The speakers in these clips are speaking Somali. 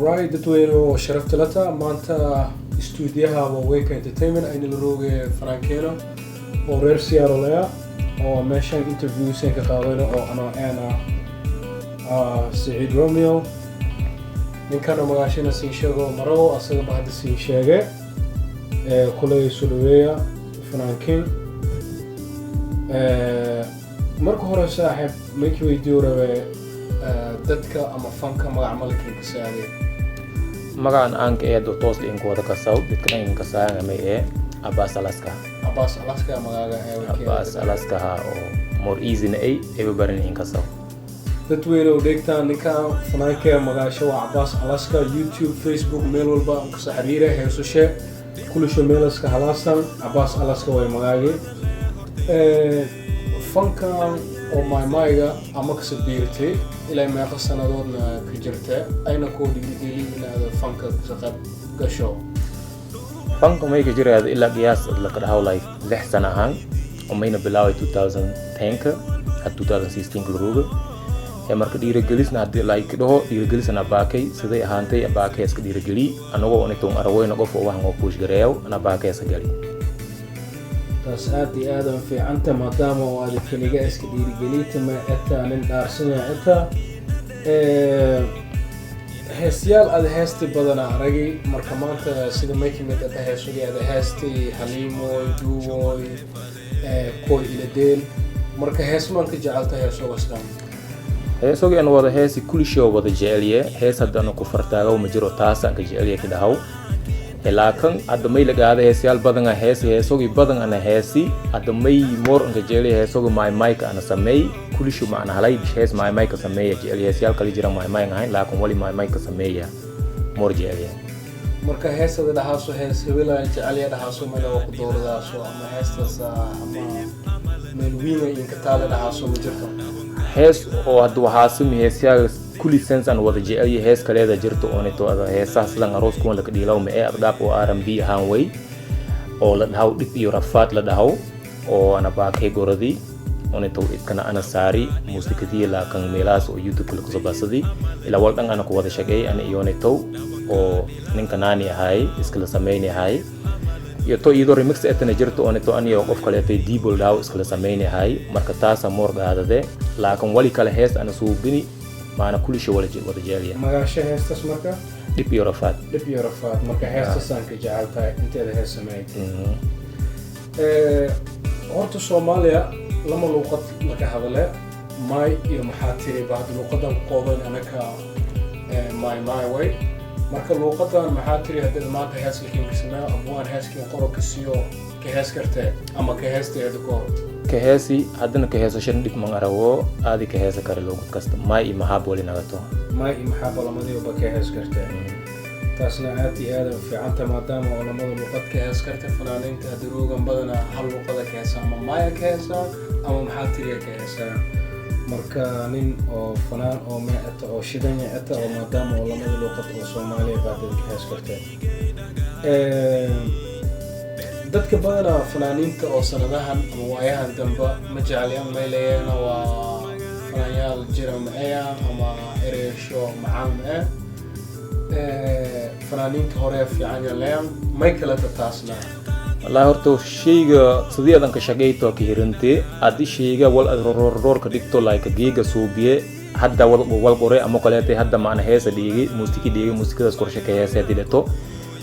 Alright, dadweyne oo sharafta lata, maanta istuudiyaha Waaweynka Entertainment ayna la rooge fanaankeena oo reer Seattle ah oo meeshaan interviewsen ka qaadayno oo anoo ana Saciid Romeo. Ninkana magaashina siin sheego marago, asagaba hadda siin sheege. Kuley soo dhaweeya fanaankiin. Marka hore, saaxiib, maykii weydiiyo rabe dadka ama fanka magac malikin ka saade? Magacan aanka ee toos idinku wada kasaw, dadkana idin kasaangamay ee Abbas Alaska. Abbas Alaska magaaga ee? Abbas Alaska ha, oo more easy na ay everybody in kasaw. Dadweyne u dheegtaan, ninkan fanaankee magaasho waa Abbas Alaska. YouTube, Facebook, meel walba kasa xiriira, heesashe kulisho meelaska halaasan Abbas Alaska way magaagi. Fankan oo maymayga ama kasa biirtay, ilaa meeqa sanadoodna ka jirta, ayna koo dhiirigeli inaad fanka kasa qayb gasho? Fanka may ka jiraada ilaa qiyaas laka dhahaw like 6 sana ahaan, oo mayna bilaaway 2010ka, had 2016 ka laroga. Ee marka dhiirigelisna haddii like dhaho, dhiirigelisana abaakay siday ahaantay, abaakay iska dhiirigeliy anagoo onitong aragoyna qof oo waxan oo push gareeyaw an abaakay iska gali. Taas aad iyo aad aan fiicanta, maadaama oo aad keliga iska dhiirigelita ma xitaa nin dhaarsanya xitaa. Heesyaal aad heesti badana aragi. Marka maanta sida may kamid ata heesogii aad heesti Haliimoy, Duuboy, Koy Iladeel? Marka heesmaan ka jecelta heesogasdan? Heesogii an wada heesi kulishoo wada jecelye. Hees hadda ku fartaagaw ma jiro, taasaan ka jecelye ka dhahaw. Laakin hadda may lagaada heesyaal badan a heesi, heesogii badan ana heesi. Hadda may more anka jecelye heesogi maymayka ana sameey kulishu macna halay hees maymayka sameeya jecelye. Heesyaal kale jira maymay ahayn, laakin wali maymayka sameeya more jecelye. Marka heestada dhahaaso, hees hebela jecelya dhahaaso, meel oo ku dooradaaso ama heestaas ama meel wiina inka taale dhahaaso ma jirto? Hees oo hadda waxaasumi heesyaal kulli sense aan wada jecelye. Hees kaleeda jirto oonito ada heesaha sidan aroos kuwan laka dhiilaw ma ee adgaab oo R&B ahaan way oo la dhahaw Dhib iyo Rafaad la dhahaw, oo ana baakay goradi onito iskana ana saari muusikadii, laakan meelahaas oo YouTube la kusoo basadi ilaa wal dhan ana ku wada shaqeey ana iyonito oo ninka naani ahay iskala sameyni ahay, iyo to iyadoo remix etana jirto onito aniyo qof kaleetay dibol dhaw iskala sameyni ahay. Marka taasa moor qaadade, laakin wali kale hees ana suubini maana kulisha wada jecelya. Magaasho heestas marka? Dhib iyo Rafaad. Dhib iyo Rafaad. Marka heestasaan ka jecel tahay inteeda hees sameeytay? Horta Soomaaliya lama luuqad laka hadale, may iyo maxaa tiri ba. Hadda luuqadan ku qoodan anaka may may way. Marka luuqadan maxaa tiri, hadda maanta heeska ka sameeyo, abwaan heeskin qoro ka siiyo, ka hees kartee ama ka heestay hadda ka hor? Ka heesi, haddana ka heesashan dhib man arago, aadi ka heesa kare luuqad kasta, may iyo maxaab wali nagato. May iyo maxaaba lamadiiba ka hees kartee. Taasna aad iyo aad u fiicanta, maadaama oo lamada luuqad ka hees karta. Fanaaniinta hadda roogan badanaa hal luuqada ka heesaa, ama maya ka heesaa ama maxaa tiriya ka heesaa. Marka nin oo fanaan oo meecata oo shidanya ata oo maadaama oo lamada luuqad oo Soomaaliya baadada ka hees kartee. Dadka badanaa fanaaniinta oo sanadahan ama waayahan dambe ma jeclayaan, maylayeena waa fanaanyaal jira ma-eya ama ereysho macaan ma-e, fanaaniinta hore fiican yaleyan, may kaleta taasna? Wallahi horta shayga sidii adan ka shaqeyto ka hirante. Haddii shayga wal ad rorroor ka dhigto, like geega suubiye hadda wal wal qore ama kaleetay, hadda maana heesa dhiigi, muusiki dhiigi, muusikadaas qorshe ka heesa hadii dheto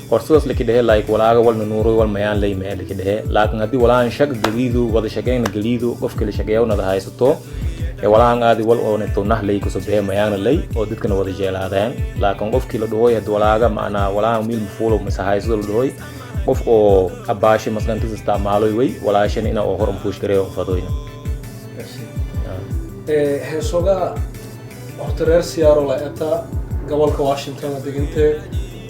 hor sidaas laki dhehe, like walaaga walna nuuroy wal mayaan lay mee laki dhehe. Laakin haddii walaan shaq geliidu, wada shaqeyna geliidu, qofka la shaqeeyawnada haysato ee walaan aadi wal ooneto nah lay kusoo behe mayaana lay oo dadkana wada jeelaadeen. Laakin qofkii la dhahoy hadii walaaga macnaa walaan miil mafuulo mase haysado la dhahoy, qof oo abaashe maslantis isticmaaloy way walaashan ina oo hor umfuush gareeyo fadoyna. Heesoga horta reer Seattle la eta, gobolka Washington la degantee.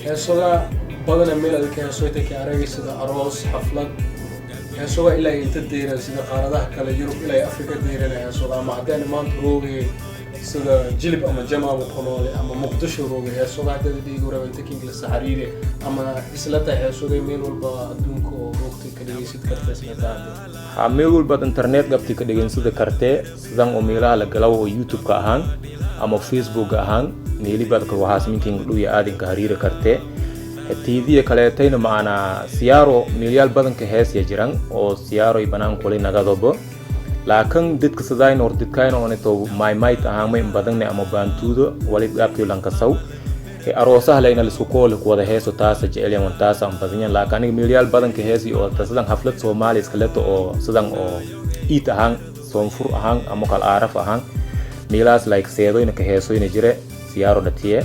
Heesoga badana meel adka heesoyta ka aragay sida aroos, xaflad, heesoga ilaa inta deyran sida qaaradaha kale, Yurub ilaa Africa deyrana heesoga, ama haddaan maanta roogay Sida Jilib ama Jamaama ku noole ama Muqdisho rooga, heesoga hadada dhiigi raba inta kinglasa xariire ama islata heesogay meel walba adduunka oo roogtay ka dhegeysid karta islata hadde? Ha, meel walbaad internet gabti ka dhegeysada kartee, sidan oo meelaha la galaw oo YouTube-ka ahaan ama Facebook ahaan, meelibaad ka waxaas minkin dhuya aadinka hariiri kartee. Tiidiya kaleetayna macanaa siyaaro meelyaal badanka heesya jiran oo siyaaroy banaan kuli nagadobo, laakin dadka sidayna hor didkayna onito maymayt ahaan may badanne ama baantuudo wali gaabkiyo lankasaw aroosaha layna lisku kooli kuwada heeso, taasa jecelyan wan taasa an badanyan. Laakin aniga meelyaal badanka heesi oo sidan xaflad Soomaaliya iskaleto oo sidan oo iid ahaan, soonfur ahaan ama kal aaraf ahaan, meelahaas like seedoyna ka heesoyna jire siyaaro dhatiye.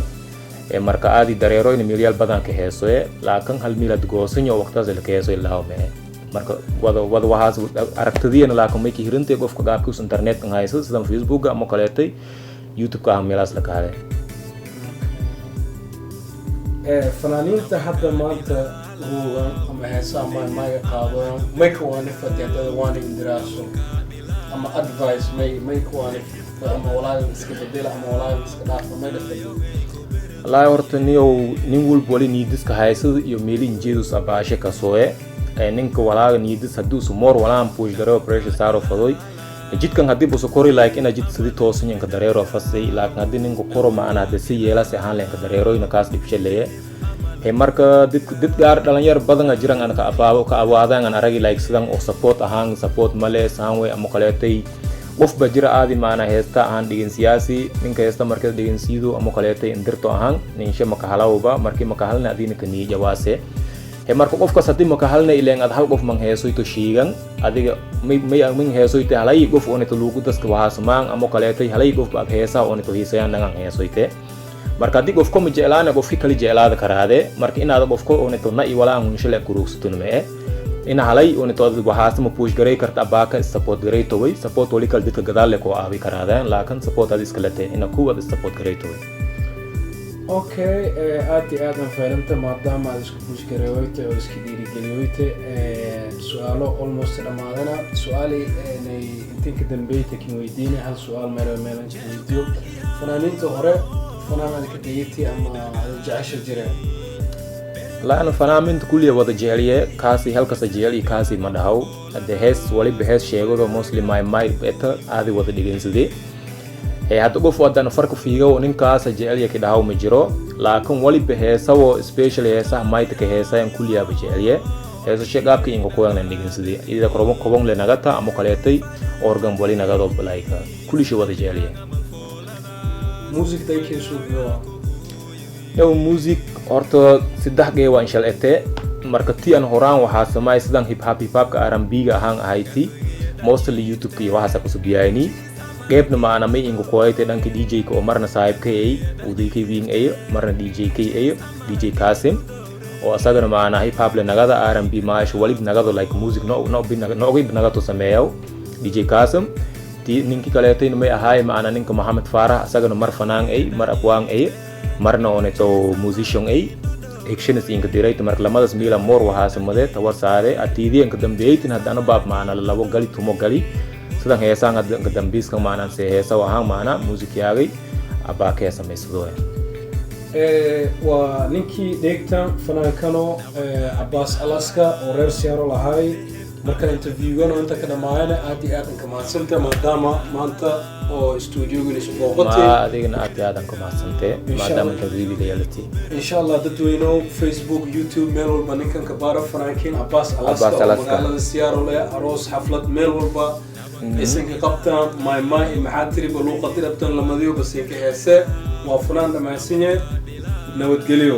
Marka aadi dareeroyna meelyaal badan ka heesoye, laakin hal meelad goosanyo waqtaas la ka heesoy lahaw mee. Marka wada wada waxaas aragtidiyana, laakin may ka hirintay qofka gaabkiis internetkan hayso, sidan Facebooka ama kaleetay YouTube-ka ah, meelahaas la ka hale. Fanaaniinta hadda maanta ruugan ama heesaha maymaaga qaadaan, may ka waanifati hadada waana indiraaso ama advice may ka waanif ama walaagan iska bedela ama walaagan iska dhaafa, may dhafadi? Wallaahi horta niyow, nin walba wali niidiska haysada iyo meeli injeedus abaashe kasooye. Ninka walaaga niidis haddii usu moor walaan push gareyo, pressure saaro fadoy jidkan haddii busu kori, like ina jid sidi toosan inka dareero fasay. Laakin haddii ninka koro maana hadda si yeelase ahaan lenka dareeroyna kaas dhibshaleye. He, marka dad gaar dhalinyar badan a jiran an ka afaabo ka awaadaan an aragi, like sidan oo support ahaan, support male saan way ama kaleetay. Qof ba jira aadi maana heesta ahaan dhigin siyaasi, ninka heesta marka dhigin siido ama kaleetay indirto ahaan ninshe makahalawba markii makahalna adina ka niya jawaase. He, marka qofkaas haddii makahalna ileen ad hal qof man heesoyto shiigan adiga may may min heesoyte halay qof onito lugu daska waxaasmaan ama kaleetay halay qof baad heesaha onito hiisayaan nangan heesoyte. Marka haddii qofko ma jeclaana, qofki kali jeclaada karaade. Marka inaada qofko onito na i walaa hunshale kurugsatun mee ina halay onito waxaas ma push garay karta abaaka support garay toway. Support wali kal dadka gadaal le koo aabi karaadeen, laakin support ad iskalete ina kuwad support garay toway. Okay, aad iyo aad aan faylanta maadaama aad isku push gareeyoyte oo iska dhiirigeliyoyte. Su-aalo almost dhammaadana, su-aali nay intinka dambeyta kin weydiinay, hal su-aal meel meelan kin weydiiyo. Fanaaniinta hore fanaan aad ka dayatay ama aad jecesha jireen? Laana fanaaminta kulliya wada jeceliye, kaasi halkasa jecel iyo kaasi ma dhahaw. Hadde hees waliba hees sheegado, mostly my my beta aadi wada dhegeynsade. Ee hadda qof wadan farka fiigaw ninkaasa jecelya ki dhahaw ma jiro, laakin waliba heesawo, especially heesaha mayta ka heesayan kulliyaaba jecelye. Heesashe qaabka inka kuwanan dhegeysade ida korobo kobon le nagata ama kaleetay organ wali nagado, like kullishe wada jecelye. Music daykeesuubiyo? Yow, music horta saddex gee waa inshal ete. Marka ti an horaan waxaa samay sidan hip hop, hip hopka R&B ga ahaan ahayti, mostly YouTube-ka iyo waxaasa kusubiyayni. Qeybna maana may inga koyte dhanka DJ ka oo marna saaxiibka ay udk wing ay, marna DJ k ay, DJ Kasim oo asagana maana hip hop le nagada, R&B maasha walib nagado, like music no no no nagato sameeyaw DJ Kasim. Ti ninki kaleetayna may ahaay maana ninka Mohamed Farah, asagana mar fanaan ay, mar abwaan ay, marna oneto musician ay actionis inka dirayta. Marka lamadaas miila moor waxaa samade tawar saare atiidiyanka dambeeytin. Haddana baab maana labo gali tumo gali sidan heesaan hadda inka dambiiskan maanaan se heesa ahaan maana music yaagay abaakee samaysado. Waa ninkii dheegtan fanaankano Cabaas Alaska oo reer Seattle ahay. Marka interviewgano inta ka dhamaayana, aad iyo aad anka mahadsanta maadaama maanta oo stuudiyogan isu booqatay. Ma adigana aad iyo aad aan ku mahadsantee maadaama interviewga yeelatay. Insha Allah dadweynow, Facebook, YouTube, meel walba ninkan ka baara, fanaankiin Cabaas Alaska Cabaas oo Alaska. magaalada Seattle eh, aroos, xaflad, meel walba isinka qabtaan, maymay iyo maxaa tiriba luuqadi dhabtan lamadiyo basinka heese. Waa fanaan dhammaansan yahay. Nabadgelyo.